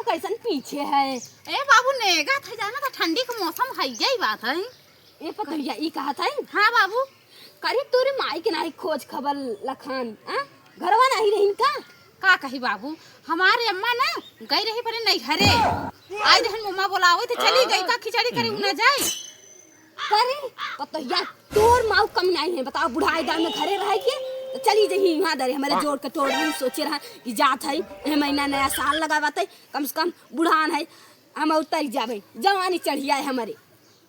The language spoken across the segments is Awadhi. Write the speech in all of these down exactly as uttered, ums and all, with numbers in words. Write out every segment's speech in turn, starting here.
कैसन पीछे है? ए बाबू, नेगा थे जाना तो ठंडी के मौसम है, यही बात है। ए पतोहिया, ई कहत है? हाँ बाबू। करी तोरे माई के नाही खोज खबर लखान, आ? घरवा नाही रहिन का? का कही बाबू, हमारे अम्मा ना गई रही परे नैहरे। आई रहन मम्मा बोलावे तो चली गई, का खिचड़ी करे उ ना जाए। करे पतोहिया, तोर माऊ कम नाही है, बताओ, बुढ़ाई दाम में घरे रहे के तो चली जही वहाँ दरे। हमारे जोड़ के टोड़ रही, सोचे रहा कि जात है, ए महीना नया साल लगावत है, कम से कम बुढ़ान है, हम उतर जाबे, जवानी चढ़िया है हमारे।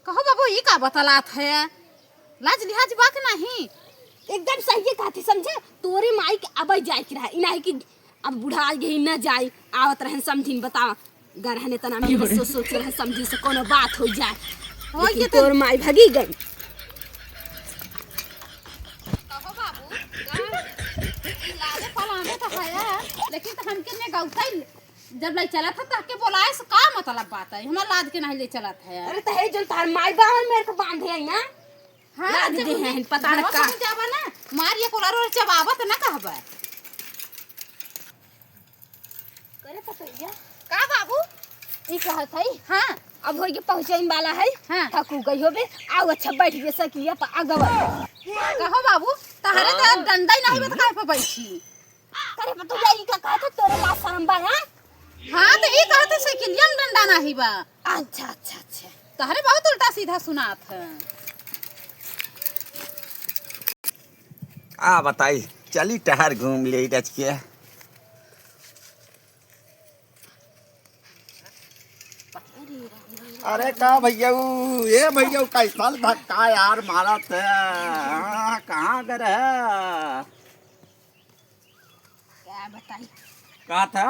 कहो बाबू, ई का बतलात है? लाज लिहाज बा के नाही? एकदम सही कहती, समझे? तोरे माई के अब जाए के रहा, ई नाही कि अब बुढ़ा गई न जाए, आवत रहन समझिन, बताओ। गरहने तना में सोच सोच रहन समझिन से कोनो बात हो जाए। हो लेकिन ये तो तोर माई भगी गई। कहो बाबू, का? ई लाजे पलाने तो है, लेकिन तो हमके ने गौतई जब लई चलत ह, तहके बोलाए से का मतलब बात है? हमार लाद के नहीं ले चलत है। अरे, तो है जन तार माई बाहर मेरे को बांधे है ना? हाँ, लाद जब दे हम हैं, पता न बेहोश का। हो जाबा ना, मार ये कोलारो चबाबत न कहबा। करे पतोहिया। का बाबू? ई कहत है? हाँ। अब होई के पहुँचइन वाला है। हाँ। थकू गई होबे। आओ, अच्छा, बैठ गए सकिया पर अगवा। कहो बाबू, तहरे तो डंडा ही नहीं बा, त काहे पे बैठी? करे पतोहिया, ई का कहत है, तोरे लाज शरम बा, हाँ? हाँ, तो ई कहत है, साइकिलिया में डंडा नाही बा। अच्छा, अच्छा, अच्छा। तहरे बहुत उल्टा सीधा सुनात है। आ बताई, चली टहर घूम ले रच के। अरे का भैया, ए भैया, कैसा धक्का यार मारत है? हाँ, कहाँ कर है? क्या बताई? का था?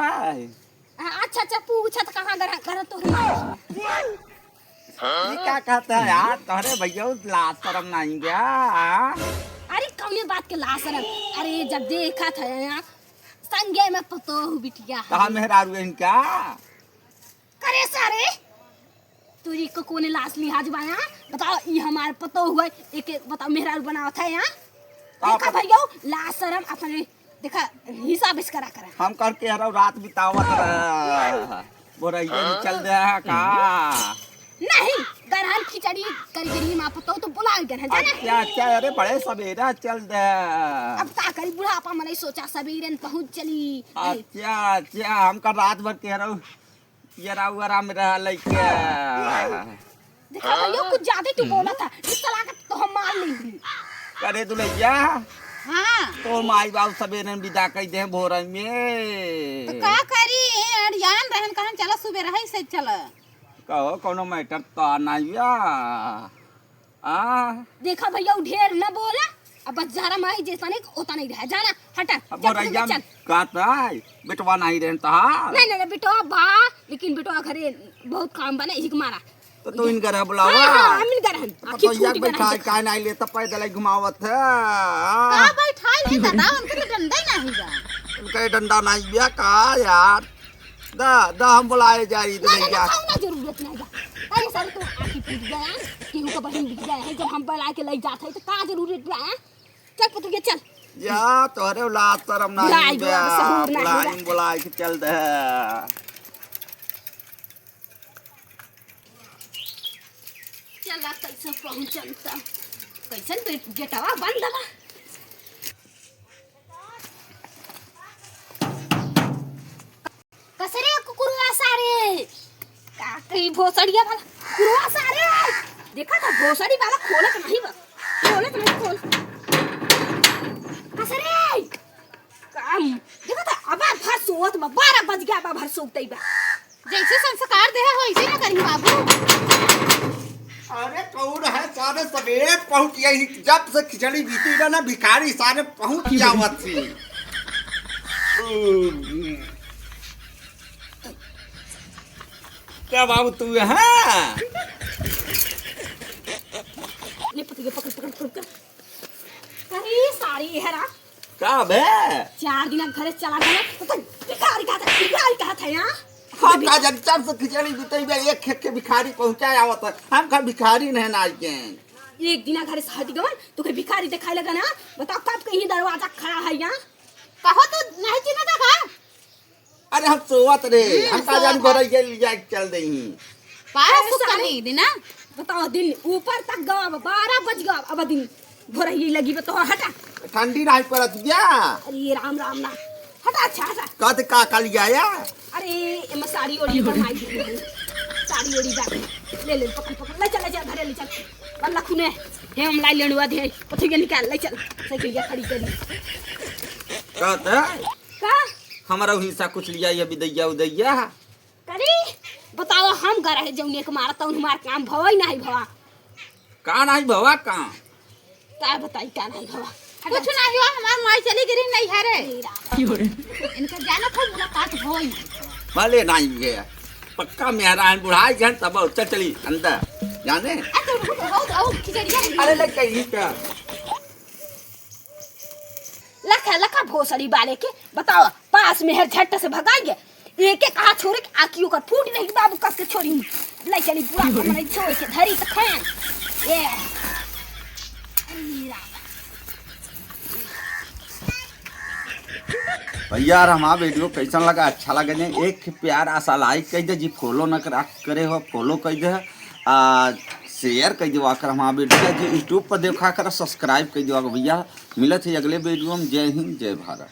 आ, अच्छा, अच्छा, पूछत कहाँ गरा, गरा तो हमारे। ये का कहता है यार? तोहरे भैया लाज शरम नहीं गया, हाँ? अरे, कौने बात के लाज शरम? अरे, जब देखत है यहाँ, संगे में पतोह बिटिया है। कहाँ मेहरारू है इनका? करे सारे, तोरी को कोने लाज लिहाज बा, हाँ? बताओ, ई हमार पतोह हुआ, एक, एक बताओ, मेहरारू बनावत है, हाँ? आप देखा भैया, लाज शरम अपने, देखा, हिसाब इस करा करा। हम करके हरौ रात बितावत रहे। बोरैया में चल दे है का? नहीं, गरहन खिचड़ी कर गिरी माँ पतोह तो बुला गए हैं, जाना? अच्छा, अच्छा, अरे बड़े सवेरा चल दे। अब का करी, बुढ़ापा मनई सोचा सवेरे न पहुँच चली। अच्छा, अच्छा, हमका रात भर के हरौ यरा वरा में रहा लइके। देखा भैया, कुछ ज्यादा ही तू बोला था, इस तरह का तो हम मार लेंगे। अरे दुलैया, हाँ। तो माई बाबू सबेरे में विदा कई दे भोरई में। तो का करी, अड़ियान रहन, कहन चला सुबेरे ही से चला। कहो, कोनो मैटर तो नहीं बा। आ? देखा भैया, उ ढेर न बोला, अब बस जरा माई जैसा नहीं, होता नहीं रहा, जाना, हटा, अब चल, बोरैया चल। का ताई, बेटवा नहीं रहन तहार? नहीं, नहीं, नहीं, बेटवा बा, लेकिन बेटवा घरे बहुत काम बा ना, इही के मारा। तो तू इनकर है बुलावा। हाँ, हाँ, हम इनकर हन। तो आखिर तो छूट यार गए बैठा हैं। काहे नहीं लेता, पैदल ही घुमावत है। हाँ। का बैठाई ले दादा, उनके तो डंडा ही नहीं बा। उनका ये डंडा नहीं बा का यार? दा, दा हम बुलाए जा रही नहीं, नहीं, दुलैया। नहीं, कौनो जरूरत नहीं बा। अरे सर, तो आँखी फूट गया, केहू का बहिन बिक गया है, जब हम बुला के ले जात है, तो का जरूरत बा, हैं? चल पुतुरिया, चल। या, तोहरे लाज शरम नहीं बुलाई बा, सहूर नहीं बुलाई, बा। बुलाई के चल दे। चला, कैसे पहुँचन त? कैसन बे-, गेटवा बंद बा? कसरे कुकुरवा सारे। का कही भोसड़िया वाला कुकुरवा सारे। देखा था भोसड़ी वाला खोलत नहीं बा। खोलत नहीं खोल। कसरे। काम। देखा था अब भर सोवत बा, बारह बज गया बा, भर सोवत बा। जैसे संस्कार दे है वैसे ना करी बाबू। अरे कौन है सारे सवेरे पहुंच गई, जब से खिचड़ी बीती बा ना भिखारी सारे पहुंच जावत थी। का बाबू तू है? ले पकड़, पकड़, पकड़, पकड़। अरे सारी हेरा। का बे? चार दिन घरे चला गया, तो तक भिखारी कहा था, भिखारी कहा था यहाँ। हम का जब जब से खिचड़ी बीतई बे, एक खेत के भिखारी पहुँचाए आवत है। हम का भिखारी नहीं ना आइके। एक दिन घरे से हट गवन, तो कोई भिखारी दिखाई लगा ना। बताओ कब कहीं दरवाजा खड़ा है यहाँ। कहो तो नहीं चिन्हत का? अरे हम सोवत रहे, हम्म, हम का जानी सोवत है। भोरहिया लिया के चल देही। पास अरे सुख सारे, नहीं दी ना। बताओ, दिन ऊपर तक गवा, बारह बज गवा, अब दिन भोरहिया लगी बा, तो हटा। ठंडी नहीं पड़त क्या? अरे राम राम ना, हटा, अच्छा हटा। कद का कल आया? अरे एमे साड़ी ओड़ी बनाई दी है। साड़ी ओड़ी बा, ले ले, पकड़ पकड़, ले चल, ले चल, घरे ले चल। वल्ला खुने, हे हम लाई लेणुआ दे, पथुइया निकाल, ले चल, साइकिलिया खड़ी करी। कहत है? का? हमारा हिस्सा कुछ लिया, ये बिदैया उदैया। करी, बताओ, हम गा रहे जौने के मारा, तौन हमार काम भवा ही नहीं भवा। का नहीं भवा, का? का बताई, का नहीं भवा? कुछ नहीं हुआ, हमार माई चली गई नहीं है रे। मेरा। इनका जाना था, मुलाकात भवा ही नहीं। भले नहीं गया, पक्का मेहरा है, बुढ़ाई गए तब, चल चली अंदर, जाने। आ, तो रुको, रुको, रुको, खिचड़िया नहीं। अरे, लग गई क्या? लखा, लखा भोसड़ी बाले के, बताओ, पास में है, झट से भगाई गए। एक एक हाथ छोड़ के आँखी ओकर फूट नहीं, बाबू कस के छोड़ी। ले चली पूरा, हमने छोड़ के धरी तो खान। ये। भैया यार, हमारा वीडियो कैसन लगा? अच्छा लगे ने, एक प्यार आसा like कर दे जी, follow न करा करे हो, follow कर दे, आ share कर देवा कर हमारा वीडियो जी, YouTube पर देखा कर subscribe कर देवा कर भैया। मिलत है अगले वीडियो में। जय हिंद, जय भारत।